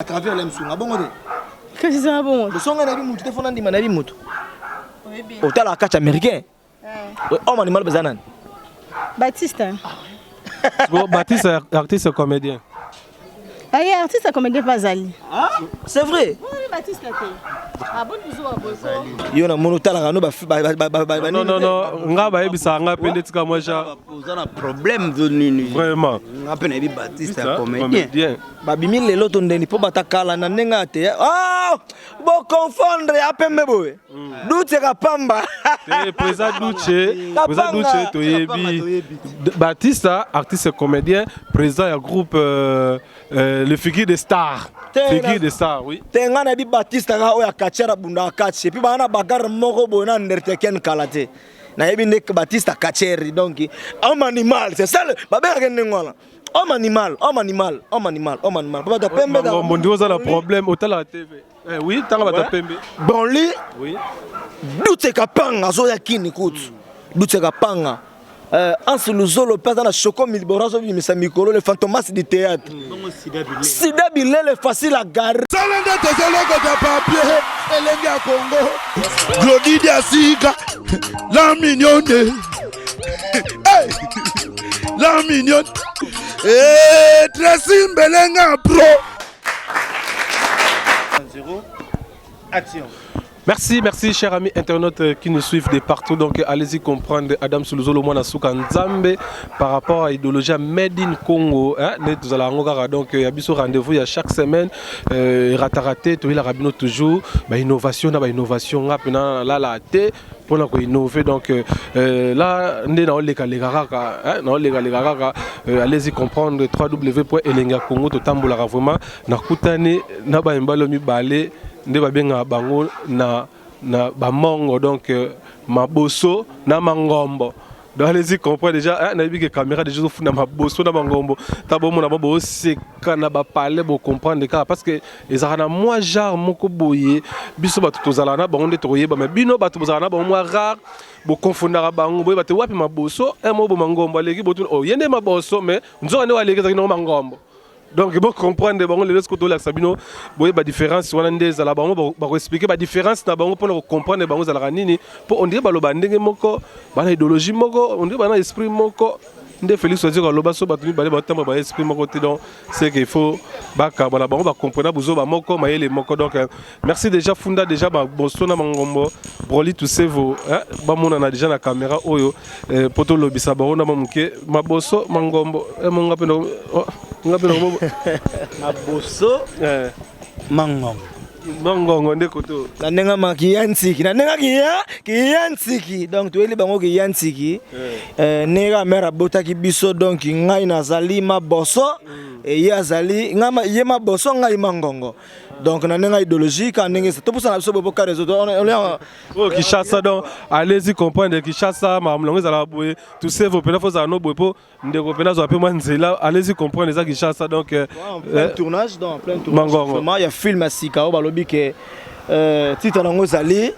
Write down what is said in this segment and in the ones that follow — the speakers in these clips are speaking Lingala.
À travers la msunga bongo te. Kasi eza bongo. Bosonga na bi mutu te fona ndima na bi mutu. Otala catch américain. Homme animal baza nani? Baptiste. Bon, Baptiste artiste comédien. Aye artiste comédien pas azali. Ah, c'est vrai. Oui, Baptiste te. Ah bon biso bozo. Yo na mono talaka no ba ba ba ba Non non non, nga ba yebisa nga pe ndeti ka moi ja. Oza na problème zo nini? Vraiment. Nga pe na yebi Baptiste comédien. Babimi lelo to ndeni po bata kala na ndenge ya te. Ah, bo confondre ya pembe boye. Duce kapamba. Eh, président Duce, président Duce toyebi. Batista, artiste comédien, président ya groupe le figure de star. Figure de star, oui. Te nga nayebi Batista kaka oyo akatiara bunda akati et puis bana na bagarre moko boye na Undertaker kala te. Nayebi nde Batista catcheur donc homme animal, c'est ça babengaka ndenge wana. Homme animal, homme animal, homme animal, homme animal. Papa pembe da. Mondi oza na problème otala TV. Eh oui, tanga bata pembe. Branly. Oui. Dutse kapanga zo ya kini kutu. Dutse kapanga. Anse Luzolo pe aza na Choco Milibora azo bimisa mikolo le fantomas du théâtre. Sida bilele facile à garer. Sala nde tozolokota papier elenge ya Congo. Glody Diasika, la mignonne. Hey! La mignonne. Eh, Tracy Mbelenga pro. 0 action. Merci, merci, chers amis internautes qui nous suivent de partout. Donc, allez-y comprendre Adam Suluzolo, Mwana Suka Nzambe, par rapport à l'idéologie Made in Congo. Hein, nous allons encore, donc, il y a biso rendez-vous, il y a chaque semaine, raté, tout il a toujours, bah, innovation, bah, innovation, là, là, là, té, pour nous innover. Donc, là, nous avons les kaka, hein, nous avons les kaka, allez-y comprendre www.elengacongo, tout tambola vraiment, na kutani, na ba mbalo mi balé, nde babenga bango na na bamongo donc maboso na mangombo. Donc allez-y comprendre déjà, hein, na yebi caméra déjà funda maboso na mangombo ta bomo na bo seka na ba parler bo comprendre ka parce que ezaka na moi genre moko boye biso bato tozala na bango nde tokoyeba mais bino bato bozala na bango moi rare bo confondaka bango boye bato wapi maboso un mot bo mangombo aleki botu oh yende maboso mais nzoka nde waleki ezaki na mangombo. Donc il faut comprendre bango les autres la sabino boye ba différence wana nde ezala bango ba ko expliquer ba différence na bango pour comprendre bango ezala nini pour on dirait baloba ndenge moko bana idéologie moko on dirait bana esprit moko nde Félix Wazekwa aloba so bato mibale batamba ba esprit moko te. Donc c'est qu'il faut baka bana bango ba comprendre buzo ba moko mayele moko. Donc merci déjà funda déjà ba bosona mangombo broli tous ces vos hein ba mona na déjà na caméra oyo poto lobisa bango na mamuke maboso mangombo monga pe no nga pe no maboso mangongo mangongo nde koto na ndenge makiya ntiki na ndenge kiya kiya ntiki donc toyeli bango kiya ntiki ndenge mère abotaki biso donc ngai nazali maboso ye azali ngai ye maboso ngai mangongo donc na ndenge idéologique na ndenge topusa na biso bobo ka réseau on oh Kinshasa donc allez-y comprendre Kinshasa makambo ezala boye tout ça vos pena faut no boye po ndeko pena zo pe mwa nzela allez-y comprendre eza Kinshasa donc en plein tournage donc en plein tournage vraiment il y a film à Sika balobi que titre nango ezali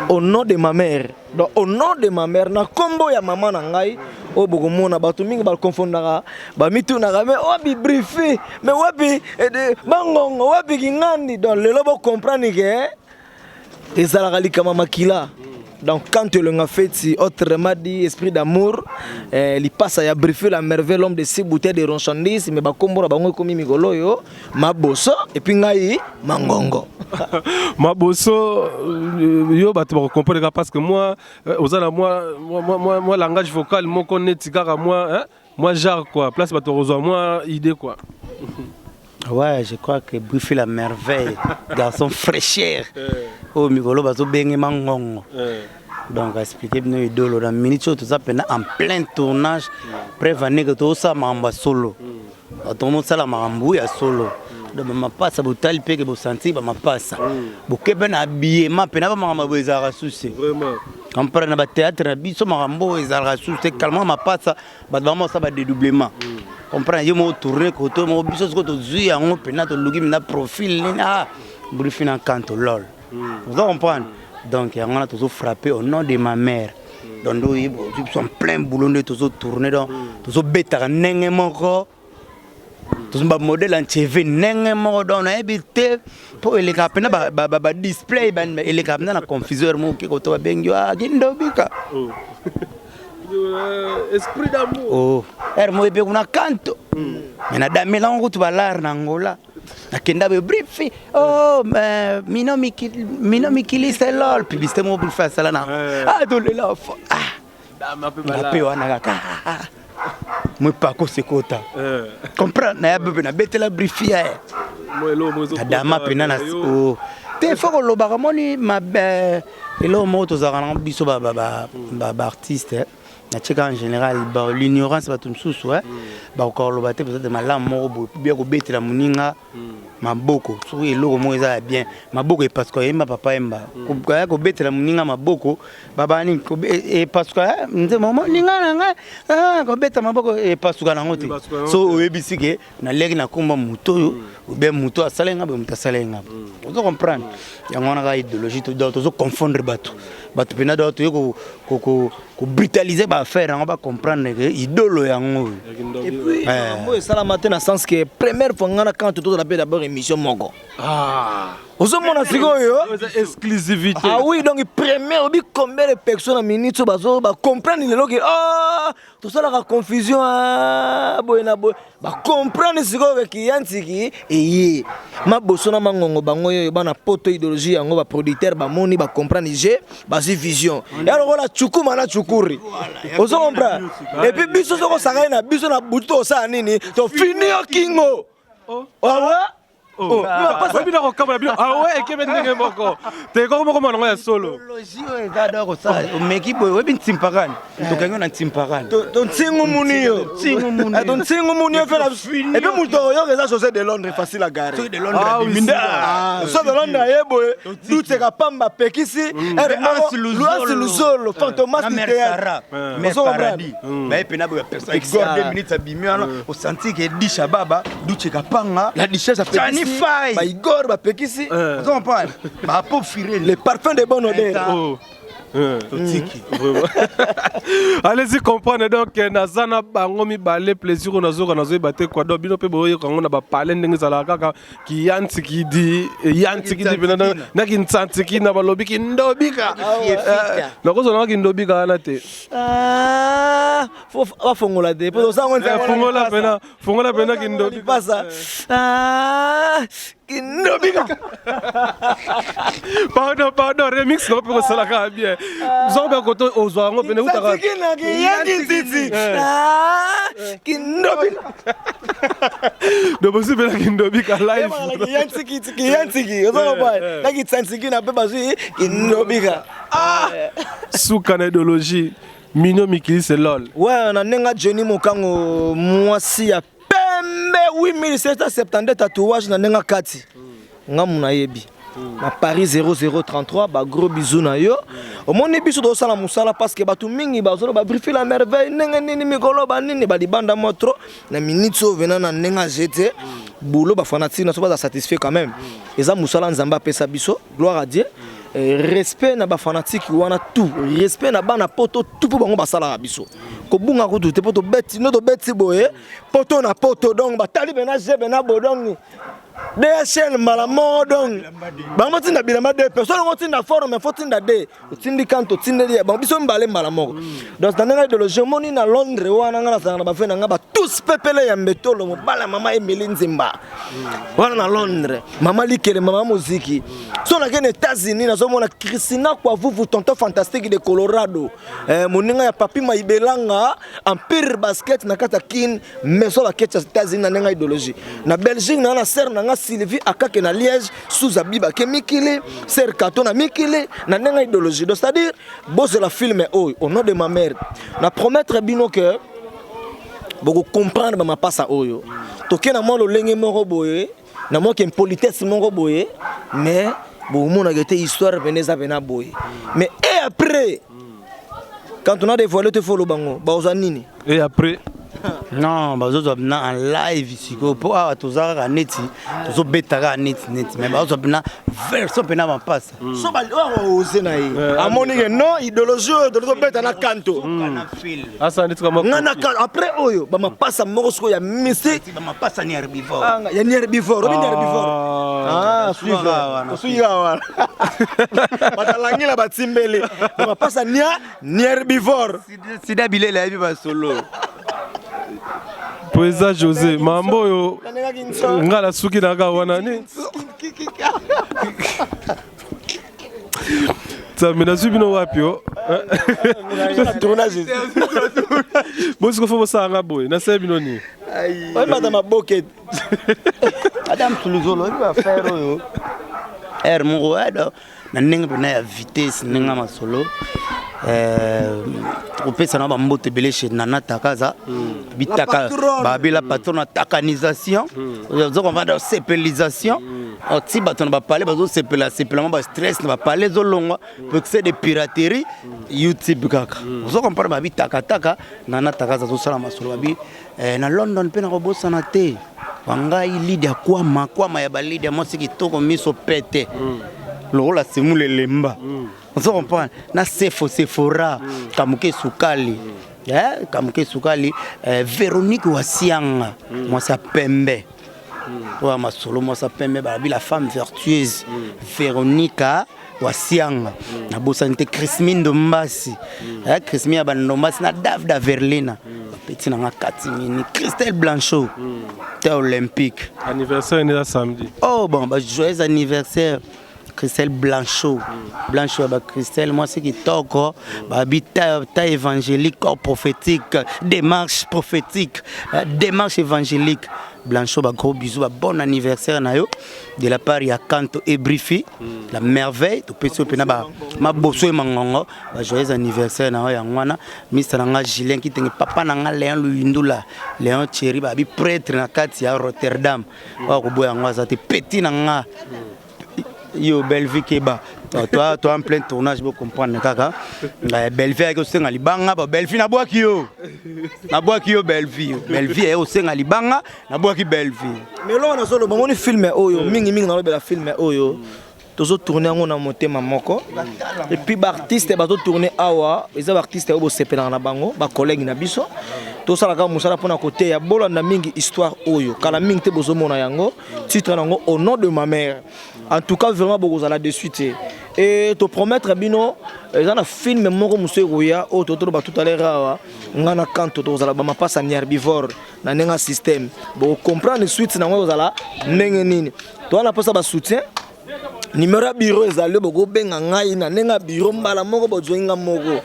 au nom de ma mère donc au nom de ma mère na kombo ya mama na ngai oyo bokomona bato mingi bakonfondaka bamitunaka mais wapi briefi mais wapi bangongo wapi kingandi donc lelo bocomprendre ke ezalaka likama makila. Donc quand le feti autrement dit esprit d'amour lipasa ya briefi la merveille l'homme de six bouteilles de ronchandise mais bakombo na bango ekomi mikolo oyo maboso et puis ngai mangongo. Maboso yo bato bako comprendre parce que moi ozala moi moi moi moi langage vocal moko neti kaka moi hein moi genre quoi place bato kozwa moi idée quoi. Ouais, je crois que Briefi la merveille, garçon fraîcheur. Oh, mikolo bazo benge mangongo. Donc expliquer bino idolo dans minute tout ça pena en plein tournage. Preuve année que tout ça mamba solo. Atomo sala mambu ya solo. Donc mapasa botali pe ke bo sentir ba mapasa. Boke pe na habillement pe na ba mamba bo ezara souci. Vraiment. Comprendre na ba théâtre na biso mambo ezara souci calmement mapasa ba vraiment ça ba dédoublement. Comprendre yo mo tourner koto mo biso ko to zui yango pe na to luki na profil ni ah Briefi na kanto lol. Vous comprenez? Donc yango na tozo frapper au nom de ma mère. Donc ndo yebo tu en plein boulot nde tozo tourner donc tozo betaka ndenge moko. Tozwa bamodele ya ncheve ndenge moko, donc nayebi te mpo elekaka mpena badisplay, elekaka mpena na confuseur moko ke koto babengi yo kindobika. Oh. Esprit d'amour. Oh, ere moko epe kuna kanto me nadamelango kutu balare na Angola, nakenda boye, brifi, oh, mino mikili, mino mikili selol, publicité moko brifi asala na ah, tolela ah Dama nga mpe wana kaka mwepako sekota comprendre, nayabi mpe nabetela brifi ya nadama mpena na oh. Te, fo kolobaka moni mabe, eloko moko tozalaka nango biso baartiste natieka en général, l'ignorance, bato mosusu bakoka koloba te, peut-être malamu moko boye bia kobetela moninga maboko. Soki eloko moko eza ya bien, maboko epasuka, yemba papa yemba, kaya kobetela moninga maboko, babani epasuka nzembo moninga na ngai, kobeta maboko epasuka nango te. So oyebisi ke naleki na komba moto oyo obe moto asala nga boye, moto asala nga boye, ozo comprendre yango wana kaka idéologie. Donc tozo confondre bato, bato mpena, donc toye kobrutaliser baaffaire yango, bacomprendre ke idolo yango oyo. Et puis makambo esalama te na sens que première fois nga na quand tozala mpe d'abord émission moko, ozomona sikoyo. Exclusivité. Ah oui, donc première obi combien de personnes na minute oyo bazo bacomprendre lelo ke ah, tosalaka confusion, ah, boye na boye, bacomprendre sikoyo ke kiyanziki eye maboso na mangongo bango oyo bana poto, idéologie yango, baproducteur bamoni, bacomprendre je bazwi vision ya lokola cukuma na cukuri, ozo comprendre. Et puis biso soko osangani na biso na butu, tosala nini? Tofini yo kingo awa. Oyebi na kokambola bino awe ekebe ndenge moko te, koko moko manango ya solo. Idéologie oyo eza do kosala, omeki boye, oyebi ntimpakani, tokangi na ntimpakani. Tontingu muni yo, tontingu muni yo fela. Et puis moto oyoka eza José de Londres, facile à garer. De Londres. José de Londres aye boye, duteka pamba, pekisi Luansi Luzolo, Fantomas. Paradis baye mpena boye, Igor 2 minutes abimi wana, osanti ke disha baba ducheka panga. La duchesse apekisi, baigor bapekisi. Ozo comprendre, bapo firene. Le parfum de bonne odeur. Totiki. Allez-y comprendre, donc naza na bango mibale, plaisir oyo nazoka, nazoyeba te quoi. Donc bino mpe boyoka yango na bapale ndenge ezalaka kaka kiyantikidi, yantikidi mpena na kintsantiki na balobi kindobika, nakozwa nanga kindobika wana te. Bafongola te po tosango. Fongola pena, fongola pena kindobika. Pasa kindobika. Pardon, pardon, remix nango mpe kosalaka bien, zongo mpe koto ozwa yango pene utaka. Titi kindobika. Donc bosi mpena kindobika live. Kiyantsiki, ozoloba na kitsantsiki na mpe bazwi kindobika. Suka na idéologie, mino mikili c'est lol. Ouais, na ndenge Jenny Mokango, mwasi ya pembe, 8772 tatouage na ndenge kati ngamu nayebi na Paris 0033, bagros bisous na yo. Omoni biso tozosala mosala parce que bato mingi bazoloba Brifi la merveille ndenge nini, mikolo banini balibanda mwa trop na minute oyo vena na ndenge aje te boulot, bafanatike na so baza satisfait quand même. Eza mosala Nzambe apesa biso, gloire à Dieu. Respect na bafanatike wana tout, respect na bana poto tout, mpo bango basalaka biso kobunga kutu te, mpo tobeti no tobeti boye poto na poto, donc batali bena je bena bo, donc DHL mbala moko, donc bango tinda bilamba de personne yango, tinda forme, fo tinda de otindi kan totindeli ya bango biso mibale mbala moko. Donc na ndenge idéologie, omoni na Londres wana nga nazalaka na bafe na nga batus pepele ya mbetolo, mobala mama Emeli Nzemba wana na Londres, mama Likele, mama Moziki. So nakende na États-Unis, nazomona Christina Kwavuvu, tonton fantastique de Colorado, moninga ya papi Maibelanga, Empire Basket na kati ya Kin, maison baketi ya États-Unis. Na ndenge idéologie, na Belgique na na sere na nga Sylvie Akake, na Liège Suza Bibake mikili, ser Kato na mikili. Na ndenge idéologie, donc c'est-à-dire bozela film oyo au nom de ma mère, na promettre bino que bokocomprendre bamapasa oyo toke na mwa lolenge moko boye, na mwa impolitesse moko boye, mais bomonaka te histoire pene eza pena boye. Mais et après, quand on a dévoilé te, fo oloba ngo bakozwa nini? Et après. Non, bazozwa na en live sikoyo, mpo awa toza kaka neti tozobeta kaka neti neti, mais bazozwa mpena version mpena mapasa. So oyo ose na ye amoni ke non, idéologie oyo tozobeta na kanto. Na film. Asa neti kama nga na kanto après oyo bamapasa moko sikoyo ya mystique. Bamapasa ni herbivore. Ah, ya ni herbivore, obi ni herbivore. Ah. Ah, suivre. Wana. Osuki wana batalangila batimbeli bamapasa nia ni herbivore. Sida bilele ayebi basolo. Président José mambo oyo Nalengaki nso. Nga nasuki na kaka wana ni Nzambe, nazwi bino wapi o? Tournage. Bosiko fo bosala nga boye, nasala bino nini? Oyebata maboke. Adam Tuluzolo oyebi baaffaire oyo aire moko ado na ndenge mpena ya vitesse, ndenge ya masolo. Kopesa na bambote ebele chez Nana Takaza bitaka. La patronne. Babi la patronne na takanisation, ozo comprendre, sepelisation ti bato na bapale bazosepela sepelama, bastress na bapale ezolongwa po excès de piraterie YouTube kaka, ozo comprendre. Babi takataka Nana Takaza azosala masolo babi na London mpe nakobosana te wangai Lidia Kwama, Kwama ya balidia, mwasi kitoko, miso pete lokola semule elemba, ozo comprendre, na Sefo Sefora Kamuke Sukali, Kamuke Sukali, Véronique Wasianga, mwasi ya pembe oyo masolo, mwasi ya pembe balobi la femme vertueuse Véronica Wasianga. Nabosani te Crismi Ndombasi, Crismi ya bandombasi na Davda Verlina, bapeti nanga kati mini Christelle Blanchot te olympique. Anniversaire eza samedi. Oh bon, bah, joyeux anniversaire Christelle Blanchot. Blanchot ba Christelle, mwasi kitoko, babi ta, ta évangélique, corps prophétique, démarche prophétique, démarche évangélique. Blanchot ba gros bisous, ba bon anniversaire na yo de la part ya Kanto et Brifi, la merveille, to pesi pena ba maboso e mangongo, ba joyeux anniversaire na yo yango wana. Mr nanga Julien Kitenge, papa nanga Léon Luyindula, Léon Thierry babi prêtre na kati ya Rotterdam. Oyo koboya yango aza te, petit na nga yo Bellevue keba toi, toi en plein tournage, bo comprendre kaka. Bellevue ayaki osenga libanga ba Bellevue, nabwaki yo, nabwaki yo Bellevue. Bellevue aye osenga libanga, nabwaki Bellevue. Mais eloko nazoloba, omoni film oyo mingimingi, nalobela film oyo tozotourne yango na motema moko. Et puis baartiste bazotourne awa eza baartiste oyo bosepelaka na bango, bacollègue na biso. Tosalaka mosala mpona koteya. Bolanda mingi histoire oyo, kala mingi te bozomona yango. Titre nango Au nom de ma mère. En tout cas vraiment bokozala dessus te. Et topromettre bino eza na film moko mosusu ekoya oyo totoloba tout à l'heure awa, nga na kanto tokozala bamapasa ni herbivore na ndenge ya système. Bokocomprendre suite nango ekozala ndenge nini. Towana mposa basoutien. Numéro ya bureau ezali, bokobenga ngai na ndenge ya bureau mbala moko bozwai nga moko.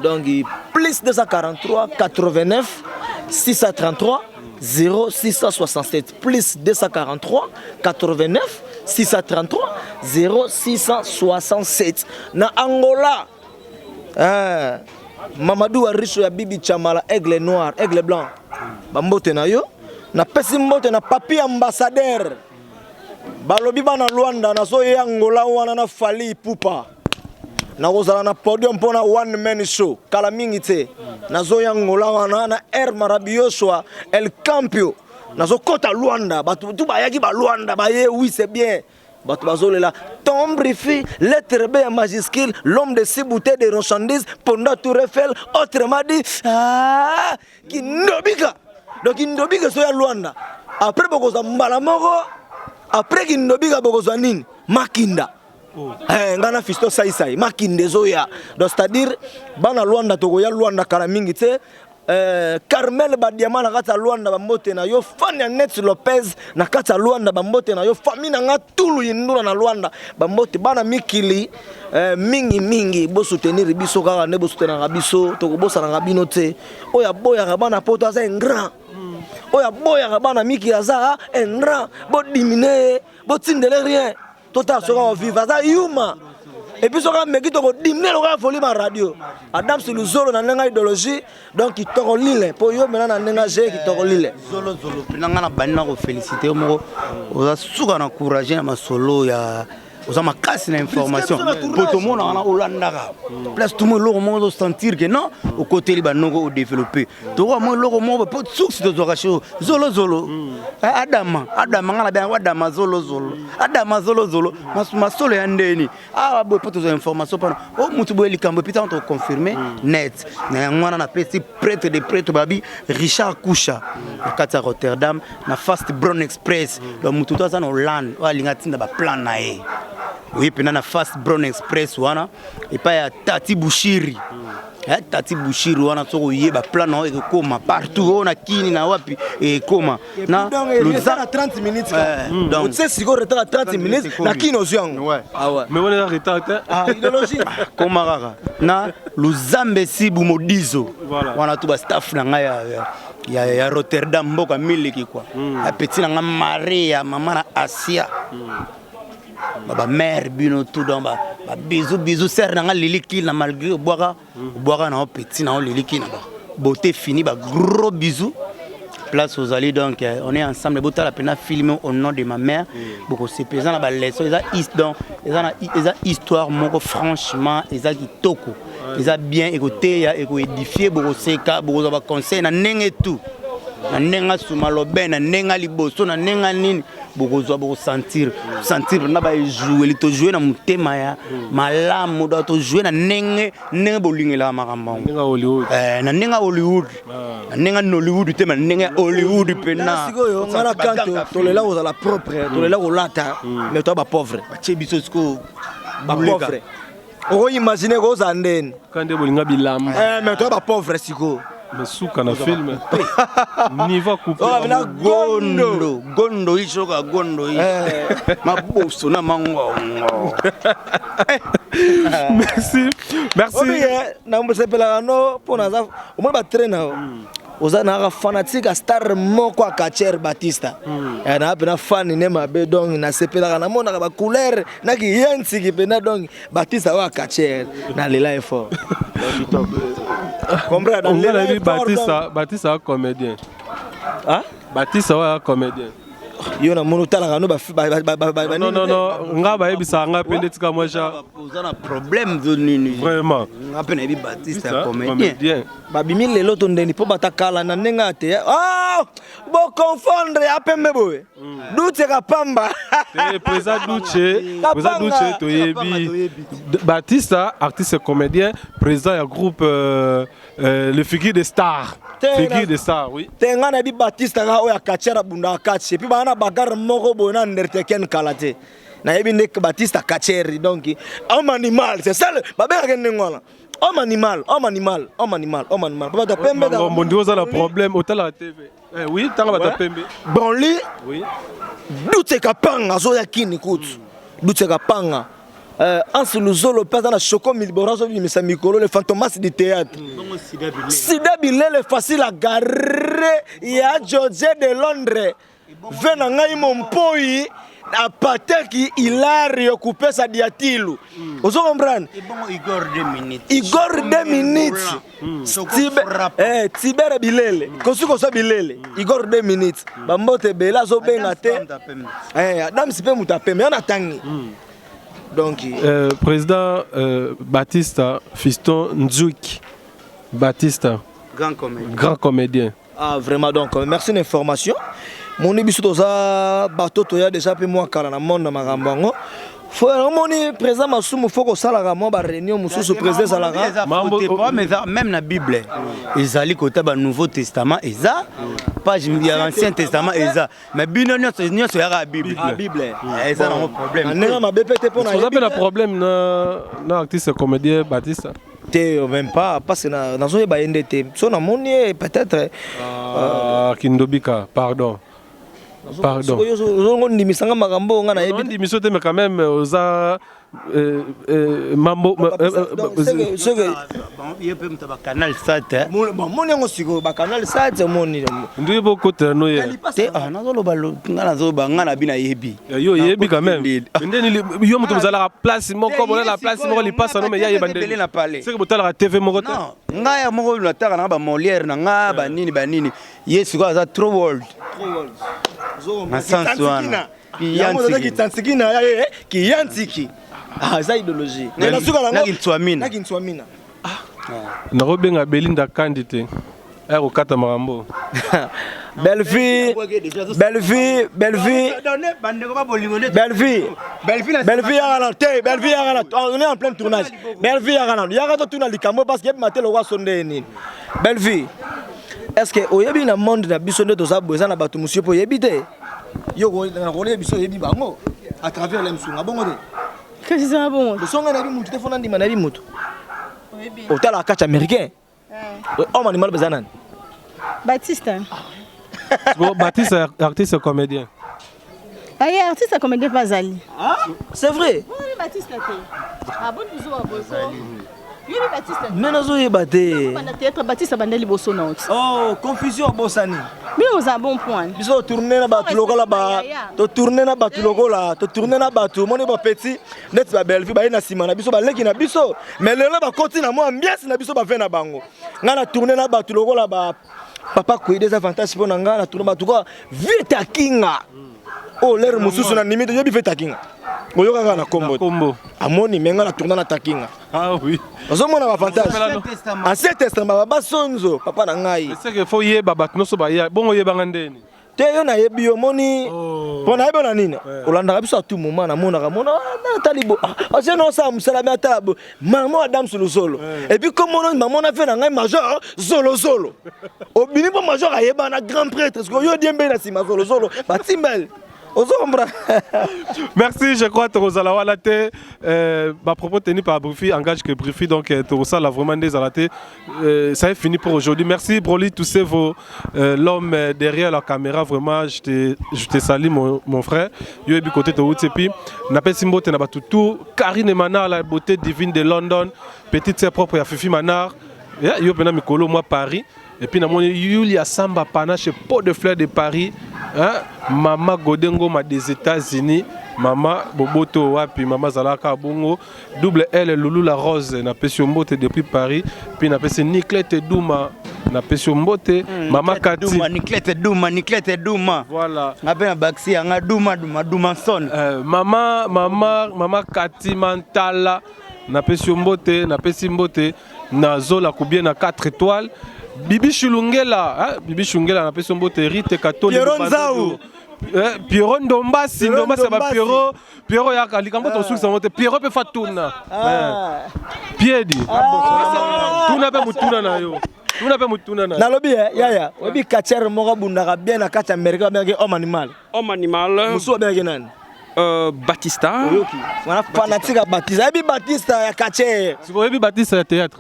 Donc plus 243 89 633 0667, plus 243 89 633 0667. Na Angola, Mamadou Ariso ya Bibi Chamala, aigle noir, aigle blanc, bambote na yo. Napesi mbote na papi ambassadeur. Balobi bana Lwanda, nazoya Angola wana na Fally Ipupa, nakozala na podium mpona one man show kala mingi te. Nazoya Angola wana na Air Marabioswa El Campio. Nazokɔta Lwanda, bato tu bayaki balwanda baye. Oui, c'est bien. Bato bazolela Tom Brifi, lettre B ya majuscule, l'homme de six bouteilles de rochandise ponda tour Eiffel, autrement dit ah, kindobika. Donc kindobika so ya Lwanda, après bokozwa mbala moko, après kindobika bokozwa nini? Makinda. Ngai na Fisto Saisai, makinda ezoya. Donc c'est-à-dire bana Lwanda, tokoya Lwanda kala mingi te. Carmel Badiama na kati ya Lwanda, bambote na yo. Fani ya Net Lopez na kati ya Lwanda, bambote na yo. Famille na nga Tulu Yindula na Lwanda, bambote. Bana mikili, mingi mingi bosoutenir biso kaka nde bosoutenaka biso, tokobosanaka bino te. Oyo aboyaka bana poto aza ingrat, oyo aboyaka bana mikili aza ingrat. Bodimine ye, botindele rien, totala soki akovivre. Aza yuma. Et puis soki ameki, tokodimine lokola volume ya radio. Adams Luzolo na ndenge idéologie, donc kitoko lile mpo yo mena na ndenge age kitoko lile. Zolozolo mpena, ngai na bandi na kofélicité yo moko, oza suka na courage na masolo ya Oza makasi na information po tomona wana olandaka place tumo eloko moko ozosentir ke non, okoteli banoko, odéveloppe tokoka mwa eloko moko po source tozwaka sho zolozolo. Adama, Adama, nga na benga Adama zolozolo, Adama zolozolo, masolo ya ndeni awa boye mpo tozwa information mpona o mutu boye likambo, epi ntango toconfirme net na yango wana. Napesi prêtre de prêtre babi Richard Kusha na kati ya Rotterdam na Fast Brown Express. Donc mutu to aza na Hollande oyo alingi atinda baplan na ye, oye mpena na Fast Brown Express wana epai ya Tati Bushiri. Tati Bushiri wana, soki oyeba plan na oyo ekokoma partout oyo na kini na wapi ekoma. Na na 30 minutes, otie sikoyo retard ya 30 minutes na kini, ozwi yango. Mais wana eza retard te. Idéologie. Koma kaka na Luzambe Sibu Modizo wana, tu bastaff na ngai ya Rotterdam, mboka miliki kua. Apeti na nga Maria, mama na Asia, bamare bino tout. Donc babizu bizu sere na nga Lili Kina, malgré obwaka obwaka na yo petit na yo Lili Kina, ba beauté fini, ba gros bisous place ozali. Donc on est ensemble. Botala mpena film Au nom de ma mère, bokosepela. Eza na baleçon, eza donc eza histoire moko franchement eza kitoko, eza bien, ekoteya, ekoédifie, bokoseka, bokozwa baconseil na ndenge tout, na ndenge asuma lobe, na ndenge liboso, na ndenge nini bokozwa, bokosentir sentir na baejoueli. Tojoue na motema ya malamu, donc tojoue na ndenge ndenge bolingelaka makambo yango, na ndenge ya Hollywood, na ndenge ya Nollywood te, ma na ndenge ya Hollywood mpena. Sikoyo nga na kanto tolela kozala propre, tolela kolata, mais toya bapauvre. Batie biso sikoyo. Bapauvre, okoimagine kozala ndeni. Ka nde bolinga bilamba. Mais toya bapauvre sikoyo. Mais suka na film niveau coupe. Gondo gondo isoka gondo maboso na mangongo. Merci, merci. Nasepelaka no mpo naza omoni batrain na yo, oza naka fanatique ya star moko ya catcher Batista. Naa mpena fan ne mabe, donc nasepelaka, namonaka bacouleur nakiye nsiki mpena. Donc Batista oyo ya catcher, nalela ye fort. Nga nayebi Batista, Batista aza comédien. Batista oyo aza comédien. Yo namoni otalaka no. Non, non, non, nga bayebisaka nga mpe nde tika mwa ja. Oza na problème zo nini? Vraiment. Nga mpe nayebi Batista ya comédien. Babimi lelo to ndeni mpo batakala na ndenge ya te boconfondre apembe boye duteka pamba. Président Duce, président Duce, toyebi Batista artiste comédien, président ya groupe le figure de star, figure de star, oui. Te, ngai nayebi Batista kaka oyo akatiara, abundaka kati, et puis baa na bagarre moko boye na Undertaker kala te. Nayebi nde Batista catcher, donc homme animal, c'est ça babengaka ndenge wana, homme animal, homme animal, homme animal, homme animal, bato ya pembe. Ngombo ndi oza na problème, otalaka TV. Oui, ntanga bato ya pembe. Branli. Duteka panga azoya kini kutu, duteka panga. Anse Luzolo mpe aza na Choco Miliboro, azobimisa mikolo le fantomas du théâtre. Sida bilele facile à garer ya George de Londres ve na ngai mompoi apateki Hilario kupesa diatilu, ozo comprendre? Igor 2 minutes. Igor 2 minutes. Tibere bilele kosi kosa bilele Igor 2 minutes, bambote ebele azobenga te. Adams mpe moto apembe ya na tangi donc. Président Baptiste Fiston Nzuki Baptiste. Grand comédien. Grand comédien. Ah vraiment, donc merci na information. Moni biso toza bato toya déjà mpe mwa kala na monde na makambo yango. Fo omoni président Masumu, fo kosalaka mwa baréunion mosusu, président ezalaka. Même na Bible ezali kota banouveau testament, eza page ya Ancien Testament eza, mais bino nyonso nyonso yaka Bible. Bible. Eza nango problème. Ndenge mabe mpe te mpona. Oza mpe na problème na artiste comédien Baptiste? Te, même pas, parce que nazoyeba ye nde te. So namoni ye peut-être. Kindobika, pardon, pardon. Ozongo ndimisanga makambo nga nayebi. Ndimiso te, mais quand même oza mambo. Ye mpe moto bacanal sat. Moni yango sikoyo bacanal sat, omoni. Ndoki bokotela no ye. Te, nazoloba nga, nazoloba nga na bi nayebi. Yo oyebi quand même ndeni yo moto bozalaka place moko, bolala place moko, lipasa no, me ya yeba ndeni na palais. Seke botalaka TV moko te? Ngai ya moko nataka nanga bamolière na nga banini banini. Ye sikoyo aza trop world na sens wana. Yango eza kitantiki na ya ye kiyantiki. Ah, eza idéologie. Na suka nango. Na kintswamina. Na kintswamina. Ah. Nakobenga Belinda Kandi te. Aya kokata makambo. Bellevue, Bellevue, Bellevue, Bellevue, Bellevue yaka na te, Bellevue yaka na, on est en plein tournage. Bellevue yaka na, yaka to tuna likambo parce que yebi matelo kwa sonde nini. Bellevue, est-ce que oyebi na monde na biso nde toza boye eza na bato mosusu mpo oyebi te? Yo koyebi biso oyebi bango à travers la msunga bongo te. Kasi eza bongo. Bosonga nayebi mutu te fona ndima nayebi mutu. Otala catch américain. Homme animal beza nani? Baptiste. Bon, Baptiste artiste comédien. Aye artiste comédien pas azali. Ah, c'est vrai. Oui, Baptiste te. Ah bon biso ba bozo. Yobi Baptiste. Mais nazo yeba te. Banda théâtre Baptiste banda liboso na oti. Oh, confusion bosani. Bino boza bon point. Biso tourner na bato lokola ba to tourner na bato lokola to tourner na bato moni ba petit neti ba Bellevue baye na sima na biso baleki na biso mais lelo bakoti na mwa ambiance na biso bave na bango. Nga na tourner na bato lokola ba papa Kwede eza avantage mpo na nga na tourner bato kwa Vita Kinga. Oh lere mosusu na ndimi te yobi Vita Kinga. Oyoka kaka na kombo. Amoni mais nga na tourner na Takinga. Ah oui. Ozomona ba avantage. Ancien Testament baba sonzo papa na ngai. C'est que faut yeba bato nyonso baya bongo oyebanga ndeni. Te yo nayebi yo omoni mpo nayebi yo na nini olandaka biso à tout moment namonaka mona natali bo asie nosala mosala me atala bo mama Adams Luzolo et puis komona mama na fe na ngai major zolozolo obimi mpo major ayebana grand prêtre sikoyo yo diembe na nsima zolozolo batimbele ozombra. Merci, je crois tokozala wana te ba propos tenus par Brifi engage que Brifi donc tokosala vraiment nde ezala te. Ça est fini pour aujourd'hui. Merci Broly Toussevo, l'homme derrière la caméra, vraiment je te salue mon frère. Yo ebi côté to et puis napesi mbote na batutu Karine Manar, la beauté divine de London, petite sœur propre ya Fifi Manar. Yeah, yo pena mikolo moi Paris. Et puis namoni Yulia Samba Panache pot de fleurs de Paris, hein, Mama Godengo des États-Unis, Mama Boboto wapi, Mama Zalaka Bongo, double L Loulou la Rose na pesi mbote depuis Paris, puis na pesi Niclette Douma na pesi mbote, Mama Kati Douma, Niclette Douma, Niclette Douma. Voilà. Ngape na baxi yanga Douma Douma Douma son. Mama mama mama Kati Mantala na pesi mbote, na pesi mbote na Zola Koubien na 4 étoiles. Bibi Chulungela, hein? Bibi Chulungela na pesi mbote Rite Katoli Pierrot Nzau. Pierrot Ndombasi, Ndombasi ba Pierrot, Pierrot yaka likambo to sukisa mbote Pierrot pe fatuna. Piedi. Tuna pe mutuna na yo. Tuna pe mutuna na. Nalobi yaya, obi catcher moko bundaka bien na kati Amerika ba bengaki homme animal. Homme animal. Musu ba bengaki nani? Batista. Oyoki. Wana fanatique ya Batista. Yebi Batista ya catcher. Si oyebi Batista ya théâtre.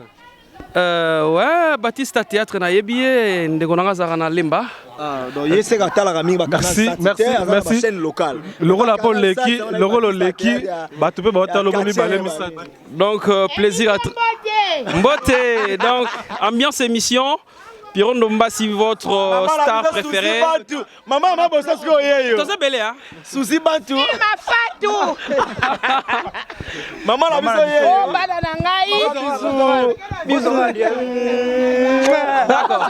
Ouais, Batista théâtre na yebi ye ndeko nanga zaka na Lemba. Ah, donc ye seka talaka mingi ba canal Merci, merci. chaîne locale. Lokola po leki, lokola leki, bato pe ba talo mi bale misatu. Donc plaisir à Mbote. Donc ambiance émission. Pierrot Ndombasi, votre star préférée. Maman, maman, bossa ce que yeyo. Toza belé hein. Suzy Bantu. Ma Fatou. Maman la biso yeyo. Oh bana na ngai. Bisous. Bisous. D'accord.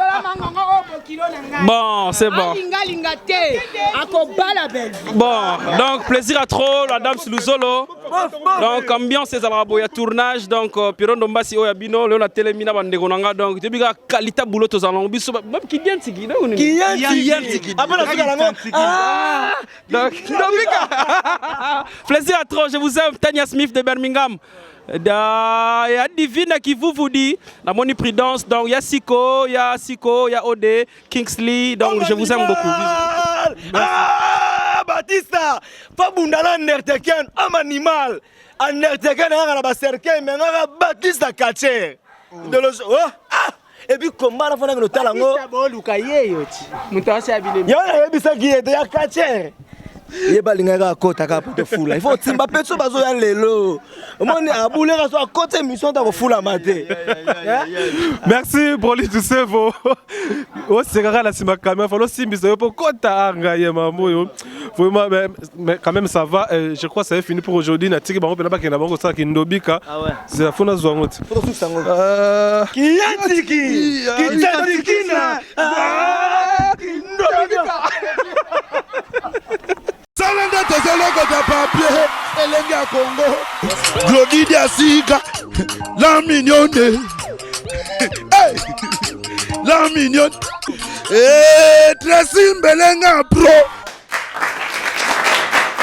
Bon, c'est bon. Linga linga te. Akobala belle. Bon, donc plaisir à trop la dame Luzolo. Donc ambiance ezalaka boye ya tournage donc Pierrot Ndombasi oyo ya bino lelo na telemi na bandeko na nga donc toyebi kaka qualité boulot tozala nango biso même kidiantiki donc nini? Kidiantiki. Après, la suka nango. Ah! Donc, plaisir à trop, je vous aime Tania Smith de Birmingham. Da ya Divine qui vous vous dit la moni prudence donc ya Siko, ya Siko, ya OD, Kingsley donc je vous aime beaucoup. Bisous. Ah, Batista, Fabundala Undertaker, homme animal. Undertaker na ba cercueil mais ngaka Batista catcher. De le oh ah et puis combat na fona ngelo tala ngo. Batista boluka yeyo ti. Mutu asi abile. Yo na yebisa ki ete ya catcher. Ye balingaka akota kaka po tofula. Il faut timba pe so bazo ya lelo. Omoni abuleka so akota émission ta kofula mate. Merci Broly Toussevo. Osekaka na sima caméra, falo simbisa yo po kota anga ye mambo yo. Vraiment mais quand même ça va, je crois que ça est fini pour aujourd'hui. Na tiki bango pena bakenda bango sala kindobika. Ah ouais. C'est la fona zwa ngoti. Faut tout sango. Kiyantiki. Kitantikina. Ah, kindobika. Salanda. Tozolokota papier elenge ya Congo. Glodi Diasika la mignonne. Hey! La mignonne. Eh, Tracy Mbelenga pro.